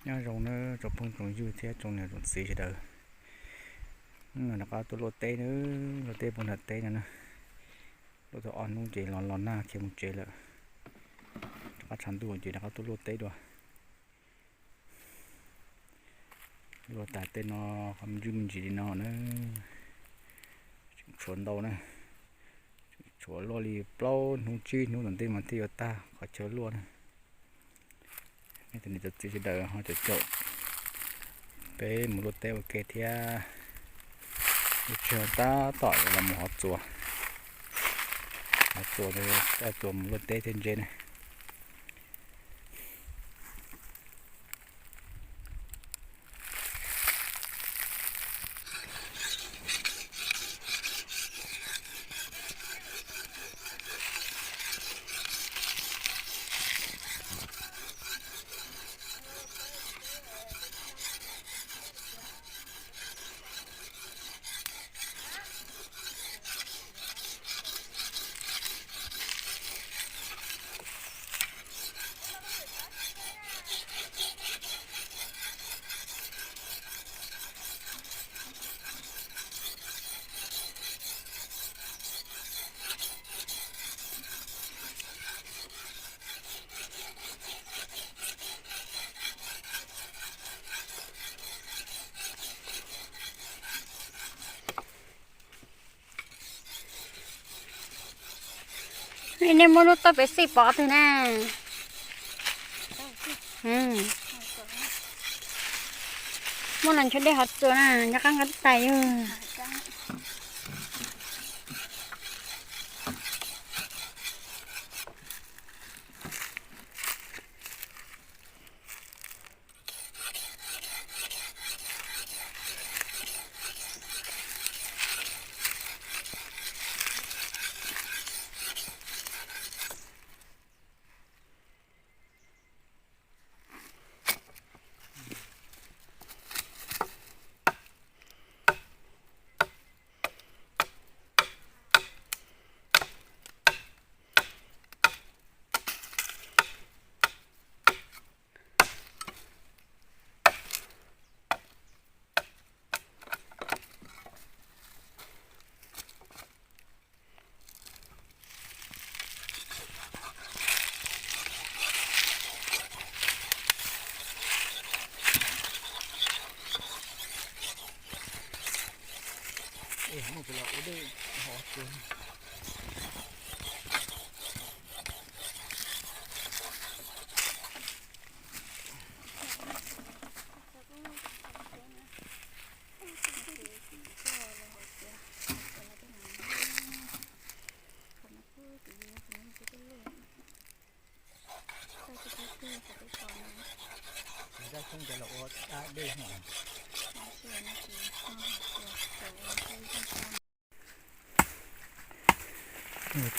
Nyob zoo nawb tsoom phooj tsoom ywg thiab tsoom niam tsoom txiv sawv daws. Rov qab tuaj luaj teb na, luaj teb puag nram teb no na. Luaj tau ob hnub ces los los nag khiav mus tsev lawm. Rov qab tshav ntuj ces rov qab tuaj luaj teb dua. Luaj tas tej no qhov me ntsis me ntsis li no na, tseem tshuav ntau na. Tshuav luaj li plaub hnub tsib hnub tom ntej mas thiaj yuav tag qhov chaw luaj na. Nej cov niam cov txiv sawv daws ho caum caum peb mus luaj teb ua ke thiab. Lub tsheb tab tom los mus hov txuas, hov txuas, caij txuas mus luaj teb thiab ntse ne. Nej muab lub toj pem xij pov twg na. Muab los ntshav dej hov txuas na, nco qab nqa tais yog.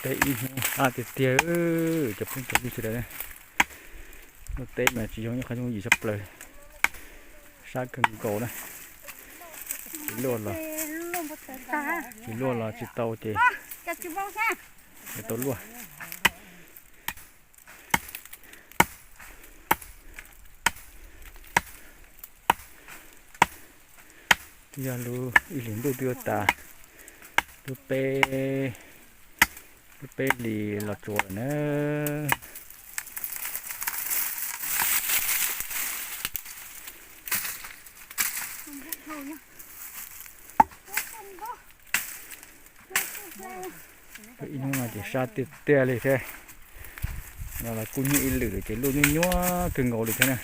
Teb ib hnub sab tiag tiag, cov phooj cov ywg sawv daws. Luaj teb mas tsis yog ib qho yooj yim tshaj plaws, sab kawg nkaus na. Tsis luaj los, tsis luaj los tsis tau ces yuav tau luaj. Twb yog lub ib hlis ntuj twb yuav tas, lub peb, lub peb hlis los tsuas lawm na. Ib hnub no ces sab tiag tiag li thiab. No los kub hnyiab ib lwm lawm ces luaj nyuaj nyuaj kawg nkaus li thiab na.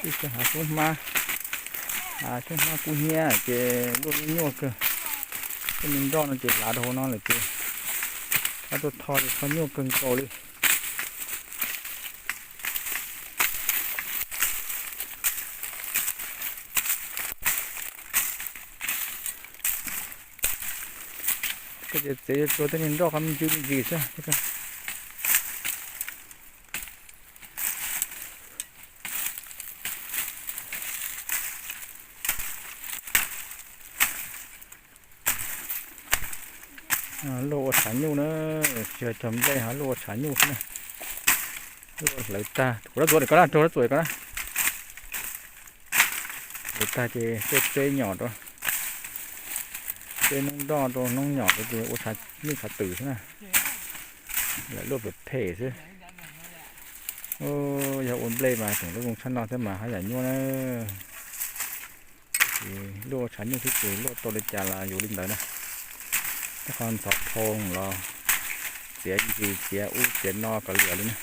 Ib tug hav xub hmab, hav xub hmab kub hnyiab ces luaj nyuaj kawg. Tej me nroj no ces hlav rau hauv no lawm ces rov tuaj tho ces tho nyuaj kawg nkaus li. Txiav tsuag tej niag nroj qhov me ntsis me ntsis xwb. Luaj ua tshav nyuj na, tsis yog cog nplej ho luaj ua tshav nyuj xwb na. Luaj hlawv tag, kuv rab txuas ko na, rau rab txuas ko na. Hlawv tag ces tuaj tseb nyom rau, tseb noob nroj rau noob nyom rau ces ua tshav nyuj tshav twm xwb na. Lam luaj phem phem xwb. Yog ua nplej mas tseem luaj zoo tshaj no thiab mas haj yam nyuaj na. Luaj ua tshav nyuj xwb ces luaj tau li cas los yuav li ntawd na. Tej qho ntxhov phoo los txiav ntsis txiav ub txiav no kom liam li na.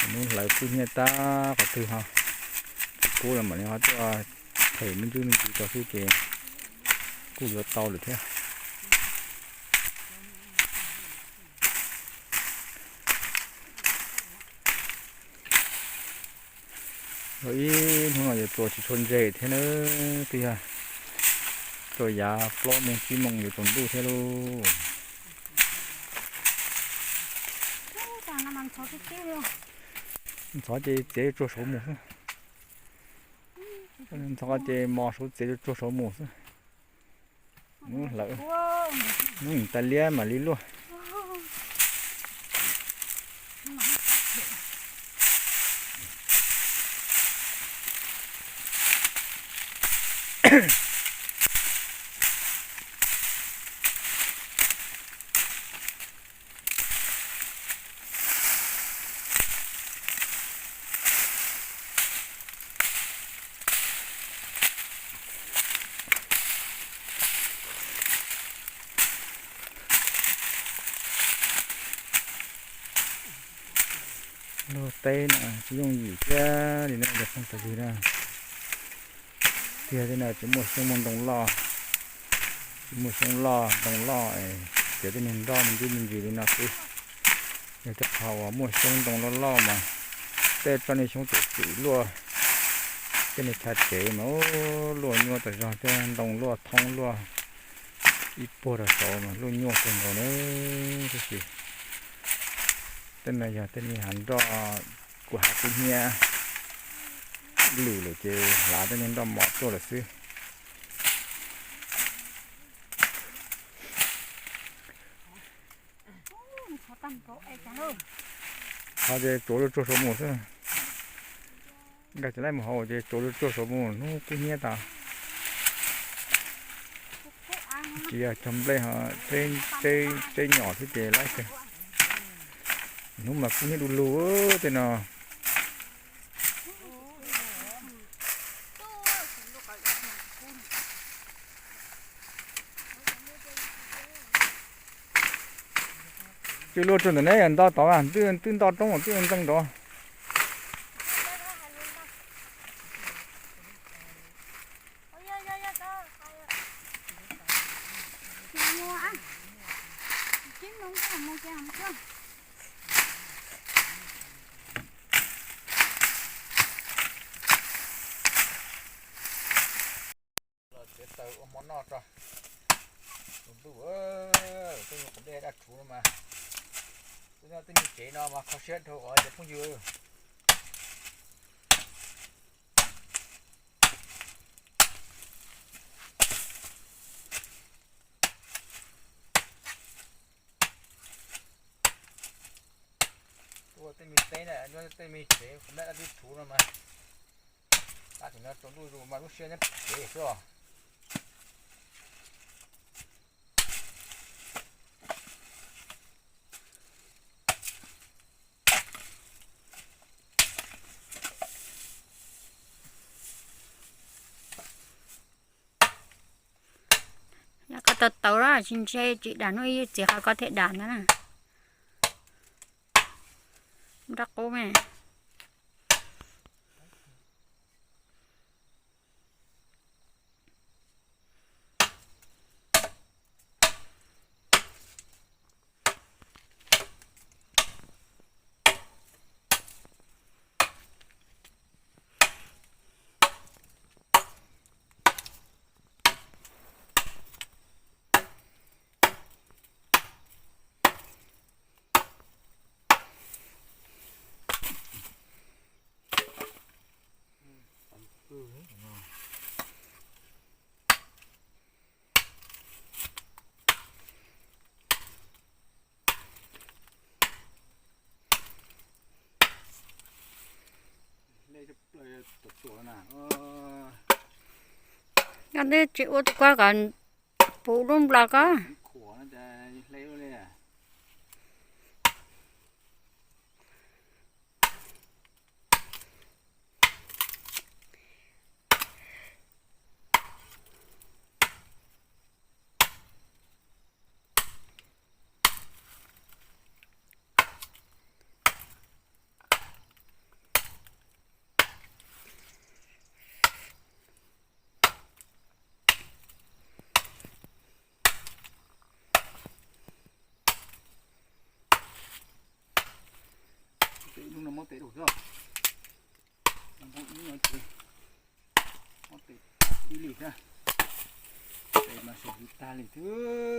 Hnub hlawv kub hnyiab tag qhov twg ho, kub los mam li ho tuaj them me ntsis me ntsis rau xwb ces kuj yuav tau lawm thiab. Yog ib hnub no yuav txuas tsis tshua ntseg thiab na, twb yog rau yav plaub moos tsib moos yuav tsaus ntuj thiab lauj. Ntxhov ces txiav tsuag saud mus xwb. Ntxhov ces mos saud txiav tsuag saud mus xwb. Hnub hlawv, hnub tas liab mam li luaj. Luag teb no tsis yooj yim thiab li no cov phooj ywg na. Tiag tiag no tsis muaj xyoob muaj ntoo loj, tsis muaj xyoob loj ntoo loj, txiav tej niag nroj me ntsis me ntsis li no xwb. Yog tej qhov uas muaj xyoob ntoo loj loj mas tej tsob niag xyoob txwm txwm luaj, tej niag chaw tsev mas luaj nyuaj tas zog, tej ntoo luaj thoob luaj ib puag rau saud mas luaj nyuaj kawg nkaus na. Tab sis tej no yog tej niag hav nroj kuv hav kub hnyiab lwm lawm ces hlav tej niag nroj mos tuaj lawm xwb. Qhov ces tsuav luaj tsuag saud mus xwb. Nkag tsis laib mus hauv ces tsuav luaj tsuag saud mus, hnub kub hnyiab tas. Tsis yog cog nplej ho, tseb nyom xwb ces laib kawg. Hnub mas kub hnyiab du lug tej no. Tsis luaj tsuag ntawm neb yog nto tod, twb nto roob twb ntxeev nrov. Los txiav taws ua hmo noj tso. Tus ntuj, tej nyuag qhov dej daj rhuv no mas, tej no tej nyuag tsev no mas kho siab dhau os cov phooj ywg. Ua tej me teb na, tej me tsev qhov daj daj rhuv no mas, tab sis no tsaus ntuj zus mas lub siab nyob tsev xwb os. Yog koj tau tau los tsis ntshe tsis dam no ib txiv qhov koj thiaj dam ntag na. Nroj qub me. Koj twb tsis ua tus kua kom puv lub nplos ko. Ib hnub no mob tes dua xwb. Ib no ces mob tes ib li thiab. Tes mas xim tsis tag li xwb.